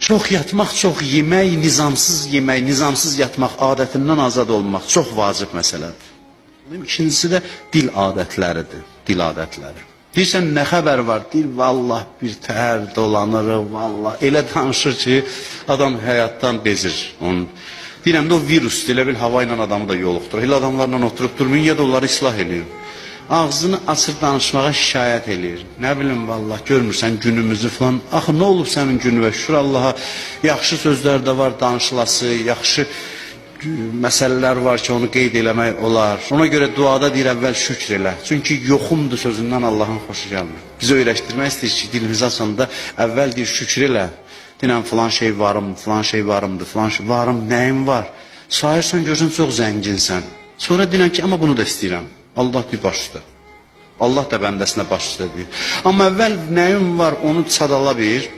Çox yatmaq, çox yemək, nizamsız yemək, nizamsız yatmaq, adətindən azad olmaq çox vacib məsələdir. İkincisi də dil adətləridir, dil adətləri. Deyirsən nə xəbər var? Deyir vallah bir təhər dolanırıq, vallah. Elə danışır ki, adam həyatdan bezir onun. Deyirəm də o virusdur, elə bil hava ilə adamı da yoluxdurur. Elə adamlarla oturub durmayın ya da onları islah eləyin. Ağzını açır danışmağa şikayət eləyir. Nə bilim vallah görmürsən günümüzü falan. Axı nə olub sənin gününə? Şükür Allaha, yaxşı sözlər də var danışılası, yaxşı məsələlər var ki, onu qeyd eləmək olar. Ona görə duada deyir əvvəl şükr elə. Çünki yoxumdur sözündən Allahın xoşu gəlmir. Bizi öyrəşdirmək istəyir ki, dilimizi açanda əvvəl deyir şükr elə. Deyirəm filan şey varım, filan şey varımdır, filan şey varım, nəyim var? Sayırsan görürsən çox zənginsən. Sonra deyirəm ki, amma bunu da istəyirəm. Allah deyir baş üstə. Allah da bəndəsinə baş üstə deyir. Amma əvvəl nəyim var onu sadala bir.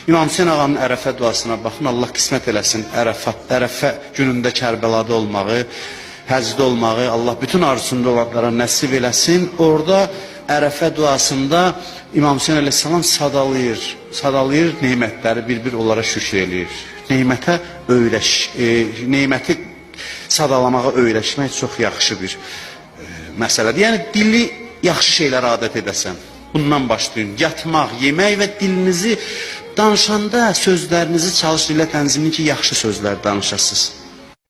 İmam Hüseyin ağanın Ərəfə duasına baxın. Allah qismət eləsin Ərəfə günündə Kərbəlada olmağı, həcdə olmağı, Allah bütün arzusunda olanlara nəsib eləsin. Orada Ərəfə duasında İmam Hüseyin əleyhissalam sadalayır. Sadalayır nemətləri, bir-bir onlara şükür eləyir. Nemətə öyrəş, neməti sadalamağa öyrəşmək çox yaxşı bir məsələdir. Yəni dili yaxşı şeylərə adət edəsən. Bundan başlayın. Yatmaq, yemək və dilinizi danışanda sözlərinizi çalışın elə tənzimli ki, yaxşı sözlər danışasınız.